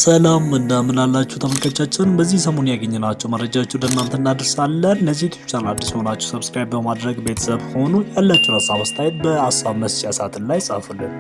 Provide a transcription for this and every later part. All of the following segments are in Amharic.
ሰላም እንደምን አላችሁ ተመልካቾቻችን። በዚህ ሰሞን ያገኘናቸው መረጃዎች ወደ እናንተ እናደርሳለን። ለዚህ ዩቲዩብ ቻናል አዲስ ሆናችሁ subscribe በማድረግ ቤተሰብ ሆኑ። ያላችሁን ሀሳብ አስተያየት በሀሳብ መስጫ ሳጥን ላይ ጻፉልን።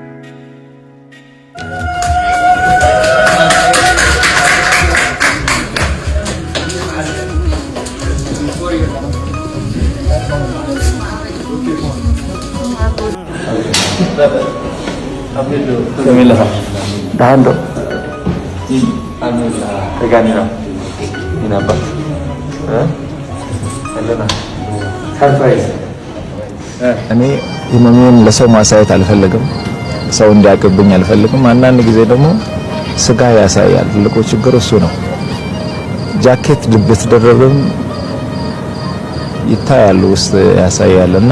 እኔ ህመሜን ለሰው ማሳየት አልፈልግም። ሰው እንዲያውቅብኝ አልፈልግም። አንዳንድ ጊዜ ደግሞ ስጋ ያሳያል። ትልቁ ችግር እሱ ነው። ጃኬት ብትደረብም ይታያል፣ ውስጥ ያሳያል። እና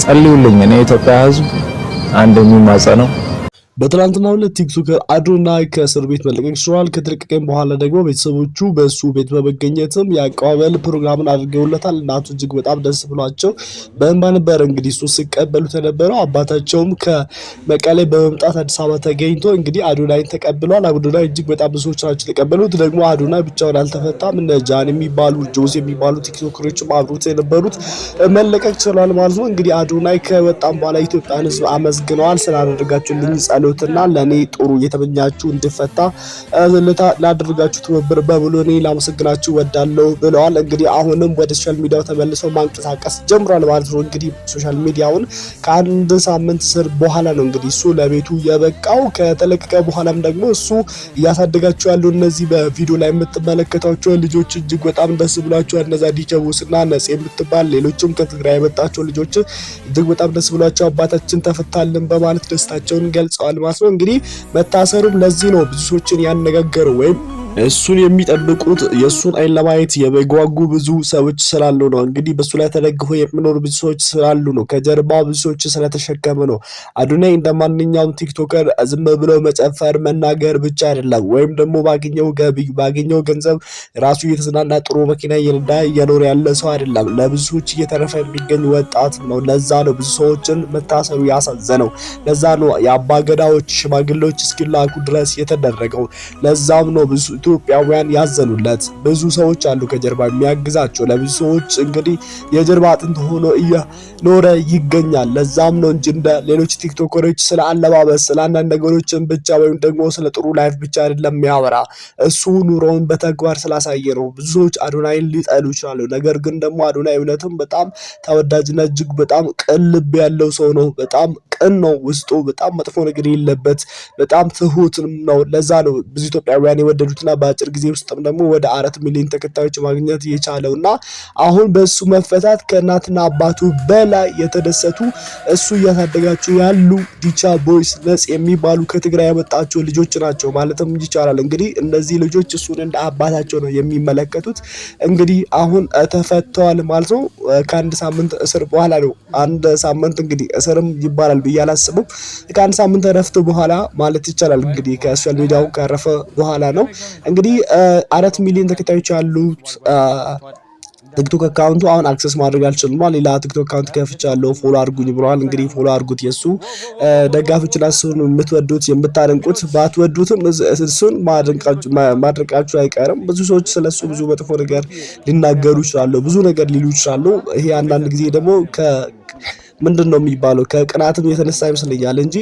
ጸልዩልኝ። እኔ የኢትዮጵያ ሕዝብ አንድ የሚማጸነው በትላንትናው ዕለት TikToker አዶናይ ከእስር ቤት መለቀቅ ችሏል። ከተለቀቀም በኋላ ደግሞ ቤተሰቦቹ በእሱ ቤት በመገኘትም የአቀባበል ፕሮግራምን አድርገውለታል። እናቱ እጅግ በጣም ደስ ብሏቸው በእንባ ነበር እንግዲህ እሱ ሲቀበሉት የነበረው። አባታቸውም ከመቀሌ በመምጣት አዲስ አበባ ተገኝቶ እንግዲህ አዶናይን ተቀብሏል። አዶናይ እጅግ በጣም ብዙ ሰዎች ናቸው የተቀበሉት። ደግሞ አዶናይ ብቻውን አልተፈታም። እነ ጃን የሚባሉ፣ ጆስ የሚባሉ TikToker ኦችም አብሮት የነበሩት መለቀቅ ችሏል ማለት ነው። እንግዲህ አዶናይ ከወጣም በኋላ ኢትዮጵያን ሕዝብ አመስግነዋል። ስላደረጋችሁልኝ ጸሎትና ለእኔ ጥሩ እየተመኛችሁ እንድፈታ ላደረጋችሁ ትብብር በሙሉ እኔ ላመሰግናችሁ ወዳለሁ ብለዋል። እንግዲህ አሁንም ወደ social media ው ተመልሰው ማንቀሳቀስ ጀምሯል ማለት ነው። እንግዲህ social media ውን ከአንድ ሳምንት ስር በኋላ ነው እንግዲህ እሱ ለቤቱ የበቃው። ከተለቀቀ በኋላም ደግሞ እሱ እያሳደጋቸው ያሉ እነዚህ በቪዲዮ ላይ የምትመለከቷቸው ልጆች እጅግ በጣም ደስ ብሏቸዋል። እነዛ ዲቸቡስና ነጽ የምትባል ሌሎችም ከትግራይ የመጣቸው ልጆች እጅግ በጣም ደስ ብሏቸው አባታችን ተፈታልን በማለት ደስታቸውን ገልጸዋል ማለት ነው። እንግዲህ መታሰሩም ለዚህ ነው ብዙ ሰዎችን ያነጋገረው ወይም እሱን የሚጠብቁት የእሱን አይን ለማየት የጓጉ ብዙ ሰዎች ስላሉ ነው። እንግዲህ በሱ ላይ ተደግፎ የሚኖሩ ብዙ ሰዎች ስላሉ ነው። ከጀርባ ብዙ ሰዎች ስለተሸከመ ነው። አዶናይ እንደ ማንኛውም TikToker ዝም ብሎ መጨፈር መናገር ብቻ አይደለም፣ ወይም ደግሞ ባገኘው ገቢ ባገኘው ገንዘብ ራሱ እየተዝናና ጥሩ መኪና እየነዳ እየኖረ ያለ ሰው አይደለም። ለብዙ ሰዎች እየተረፈ የሚገኝ ወጣት ነው። ለዛ ነው ብዙ ሰዎችን መታሰሩ ያሳዘነው። ለዛ ነው የአባገዳዎች ሽማግሌዎች እስኪላኩ ድረስ የተደረገው። ለዛም ነው ብዙ ኢትዮጵያውያን ያዘኑለት። ብዙ ሰዎች አሉ ከጀርባ የሚያግዛቸው። ለብዙ ሰዎች እንግዲህ የጀርባ አጥንት ሆኖ እየኖረ ይገኛል። ለዛም ነው እንጂ እንደ ሌሎች TikToker ኦች ስለ አለባበስ፣ ስለ አንዳንድ ነገሮችን ብቻ ወይም ደግሞ ስለ ጥሩ life ብቻ አይደለም የሚያወራ። እሱ ኑሮውን በተግባር ስላሳየ ነው። ብዙ ሰዎች አዶናይን ሊጠሉ ይችላሉ። ነገር ግን ደግሞ አዶናይ እውነትም በጣም ተወዳጅና እጅግ በጣም ቅን ልብ ያለው ሰው ነው። በጣም ቅን ነው። ውስጡ በጣም መጥፎ ነገር የለበት። በጣም ትሁትም ነው። ለዛ ነው ብዙ ኢትዮጵያውያን የወደዱትና በአጭር ጊዜ ውስጥም ደግሞ ወደ 4 ሚሊዮን ተከታዮች ማግኘት የቻለው። እና አሁን በእሱ መፈታት ከእናትና አባቱ በላይ የተደሰቱ እሱ እያሳደጋቸው ያሉ ዲቻ ቦይስ፣ ነጽ የሚባሉ ከትግራይ ያመጣቸው ልጆች ናቸው ማለትም ይቻላል። እንግዲህ እነዚህ ልጆች እሱን እንደ አባታቸው ነው የሚመለከቱት። እንግዲህ አሁን ተፈተዋል ማለት ነው። ከአንድ ሳምንት እስር በኋላ ነው። አንድ ሳምንት እንግዲህ እስርም ይባላል ብዬ አላስብም። ከአንድ ሳምንት እረፍት በኋላ ማለት ይቻላል። እንግዲህ ከ social media ው ካረፈ በኋላ ነው። እንግዲህ 4 ሚሊዮን ተከታዮች ያሉት ቲክቶክ account ኡ አሁን access ማድረግ አልችልም። ሌላ ቲክቶክ account ከፍቻለሁ፣ follow አድርጉኝ ብለዋል። እንግዲህ follow አድርጉት። የእሱ ደጋፊዎች እሱን የምትወዱት የምታደንቁት፣ ባትወዱትም እሱን ማድነቃችሁ አይቀርም። ብዙ ሰዎች ስለሱ ብዙ መጥፎ ነገር ሊናገሩ ይችላሉ፣ ብዙ ነገር ሊሉ ይችላሉ። ይሄ አንዳንድ ጊዜ ደግሞ ምንድን ነው የሚባለው ከቅናትም የተነሳ ይመስለኛል እንጂ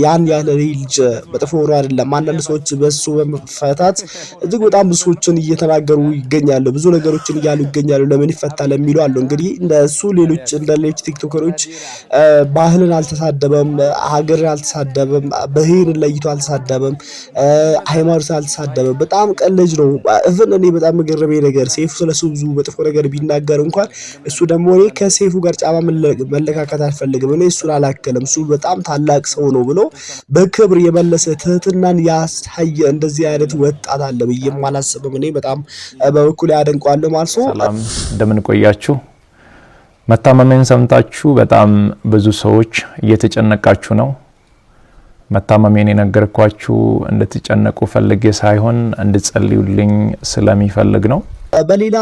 ያን ያህል ልጅ መጥፎ ሆኖ አይደለም። አንዳንድ ሰዎች በሱ በመፈታት እጅግ በጣም ብዙ ሰዎችን እየተናገሩ ይገኛሉ። ብዙ ነገሮችን እያሉ ይገኛሉ። ለምን ይፈታል የሚሉ አሉ። እንግዲህ እንደሱ ሌሎች እንደ ሌሎች TikToker ኦች ባህልን አልተሳደበም፣ ሀገርን አልተሳደበም፣ ብሔርን ለይቶ አልተሳደበም፣ ሃይማኖትን አልተሳደበም። በጣም ቅን ልጅ ነው። Even እኔ በጣም የገረመኝ ነገር ሴፉ ስለሱ ብዙ መጥፎ ነገር ቢናገር እንኳን እሱ ደግሞ እኔ ከሴፉ ጋር ጫማ መለካከት አልፈልግም፣ እኔ እሱን አላከልም፣ እሱ በጣም ታላቅ ሰው ነው ብሎ በክብር የመለሰ፣ ትህትናን ያሳየ እንደዚህ አይነት ወጣት አለ ብዬም አላስብም። እኔ በጣም በበኩሌ አደንቀዋለሁ ማለት ነው። ሰላም፣ እንደምን ቆያችሁ? መታመሜን ሰምታችሁ በጣም ብዙ ሰዎች እየተጨነቃችሁ ነው። መታመሜን የነገርኳችሁ እንድትጨነቁ ፈልጌ ሳይሆን እንድጸልዩልኝ ስለሚፈልግ ነው። በሌላ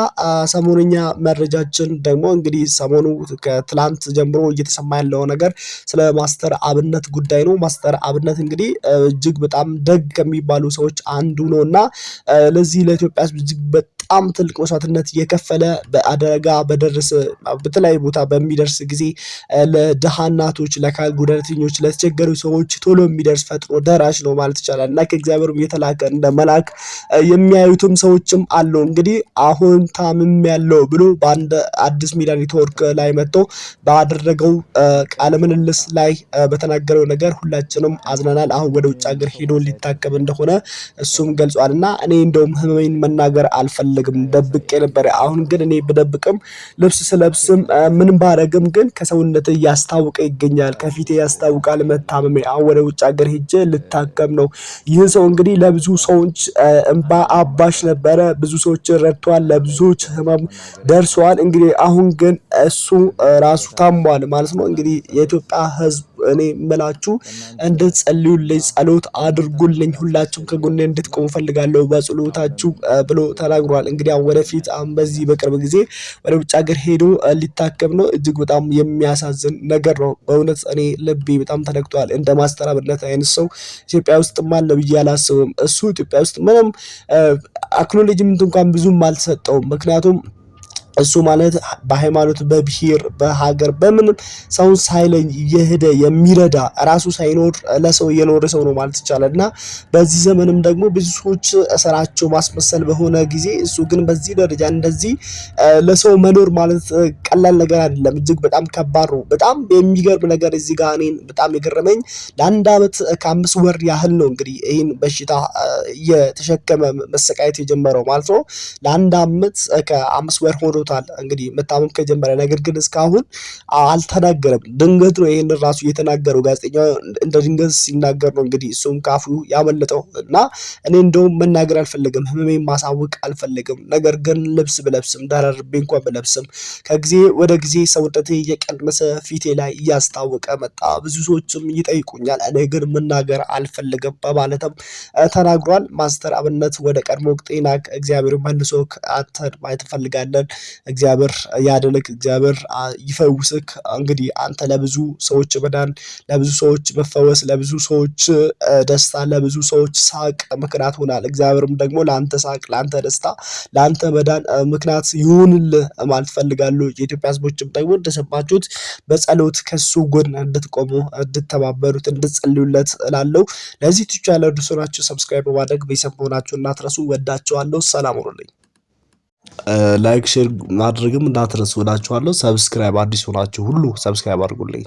ሰሞነኛ መረጃችን ደግሞ እንግዲህ ሰሞኑ ከትላንት ጀምሮ እየተሰማ ያለው ነገር ስለ ማስተር አብነት ጉዳይ ነው። ማስተር አብነት እንግዲህ እጅግ በጣም ደግ ከሚባሉ ሰዎች አንዱ ነው እና ለዚህ ለኢትዮጵያ ሕዝብ እጅግ በጣም ትልቅ መስዋዕትነት የከፈለ፣ በአደጋ በደረሰ በተለያዩ ቦታ በሚደርስ ጊዜ ለድሃ እናቶች፣ ለአካል ጉዳተኞች፣ ለተቸገሩ ሰዎች ቶሎ የሚደርስ ፈጥኖ ደራሽ ነው ማለት ይቻላል እና ከእግዚአብሔርም የተላከ እንደ መልአክ የሚያዩትም ሰዎችም አሉ። እንግዲህ አሁን ታምሜያለሁ ብሎ በአንድ አዲስ ሚዲያ ኔትወርክ ላይ መጥቶ ባደረገው ቃለ ምልልስ ላይ በተናገረው ነገር ሁላችንም አዝነናል። አሁን ወደ ውጭ ሀገር ሄዶ ሊታከም እንደሆነ እሱም ገልጿል። እና እኔ እንደውም ህመሜን መናገር አልፈልግም፣ ደብቄ ነበር። አሁን ግን እኔ ብደብቅም፣ ልብስ ስለብስም፣ ምንም ባረግም ግን ከሰውነት እያስታወቀ ይገኛል፣ ከፊቴ ያስታውቃል መታመሜ። አሁን ወደ ውጭ ሀገር ሄጄ ልታከም ነው። ይህ ሰው እንግዲህ ለብዙ ሰዎች እንባ አባሽ ነበረ። ብዙ ሰዎችን ረድቷል። ለብዙዎች ህመም ደርሰዋል። እንግዲህ አሁን ግን እሱ ራሱ ታሟል ማለት ነው። እንግዲህ የኢትዮጵያ ሕዝብ እኔ የምላችሁ እንድትጸልዩልኝ፣ ጸሎት አድርጉልኝ፣ ሁላችሁም ከጎኔ እንድትቆሙ ፈልጋለሁ በጸሎታችሁ ብሎ ተናግሯል። እንግዲህ አሁን ወደፊት፣ አሁን በዚህ በቅርብ ጊዜ ወደ ውጭ ሀገር ሄዶ ሊታከም ነው። እጅግ በጣም የሚያሳዝን ነገር ነው። በእውነት እኔ ልቤ በጣም ተነክቷል። እንደ ማስተር አብነት አይነት ሰው ኢትዮጵያ ውስጥም አለ ብዬ አላስብም። እሱ ኢትዮጵያ ውስጥ ምንም acknowledgement እንኳን ብዙም አልተሰጠውም። ምክንያቱም እሱ ማለት በሃይማኖት፣ በብሔር፣ በሀገር፣ በምንም ሰውን ሳይለይ እየሄደ የሚረዳ፣ ራሱ ሳይኖር ለሰው እየኖረ ሰው ነው ማለት ይቻላል። እና በዚህ ዘመንም ደግሞ ብዙ ሰዎች ስራቸው ማስመሰል በሆነ ጊዜ እሱ ግን በዚህ ደረጃ እንደዚህ ለሰው መኖር ማለት ቀላል ነገር አይደለም። እጅግ በጣም ከባድ ነው። በጣም የሚገርም ነገር እዚህ ጋር እኔን በጣም የገረመኝ ለ1 ዓመት ከ5 ወር ያህል ነው እንግዲህ ይህን በሽታ እየተሸከመ መሰቃየት የጀመረው ማለት ነው። ለ1 ዓመት ከ5 ወር ሆኖታል እንግዲህ መታመም ከጀመረ። ነገር ግን እስካሁን አልተናገረም። ድንገት ነው ይህንን ራሱ የተናገረው። ጋዜጠኛው እንደ ድንገት ሲናገር ነው እንግዲህ እሱም ካፉ ያመለጠው። እና እኔ እንደውም መናገር አልፈልግም፣ ህመሜን ማሳወቅ አልፈልግም። ነገር ግን ልብስ ብለብስም፣ ደራርቤ እንኳን ብለብስም ከጊዜ ወደ ጊዜ ሰውነቴ እየቀነሰ ፊቴ ላይ እያስታወቀ መጣ። ብዙ ሰዎችም ይጠይቁኛል፣ እኔ ግን መናገር አልፈልግም በማለትም ተናግሯል። ማስተር አብነት፣ ወደ ቀድሞ ጤና እግዚአብሔር መልሶ አንተን ማየት እንፈልጋለን። እግዚአብሔር ያድንክ፣ እግዚአብሔር ይፈውስክ። እንግዲህ አንተ ለብዙ ሰዎች መዳን፣ ለብዙ ሰዎች መፈወስ፣ ለብዙ ሰዎች ደስታ፣ ለብዙ ሰዎች ሳቅ ምክንያት ሆናል። እግዚአብሔርም ደግሞ ለአንተ ሳቅ፣ ለአንተ ደስታ፣ ለአንተ መዳን ምክንያት ይሁንልህ ማለት እፈልጋለሁ። የኢትዮጵያ ሕዝቦችም ደግሞ እንደሰማችሁት በጸሎት ከሱ ጎን እንድትቆሙ፣ እንድትተባበሩት፣ እንድትጸልዩለት እላለሁ። ለዚህ ዩቲዩብ ቻናል አዲስ ሆናችሁ subscribe በማድረግ ቤተሰብ መሆናችሁ እንዳትረሱ። ወዳችኋለሁ። ሰላም ሁኑልኝ። Like፣ share ማድረግም እንዳትረሱ እላችኋለሁ። Subscribe፣ አዲስ ሆናችሁ ሁሉ subscribe አድርጉልኝ።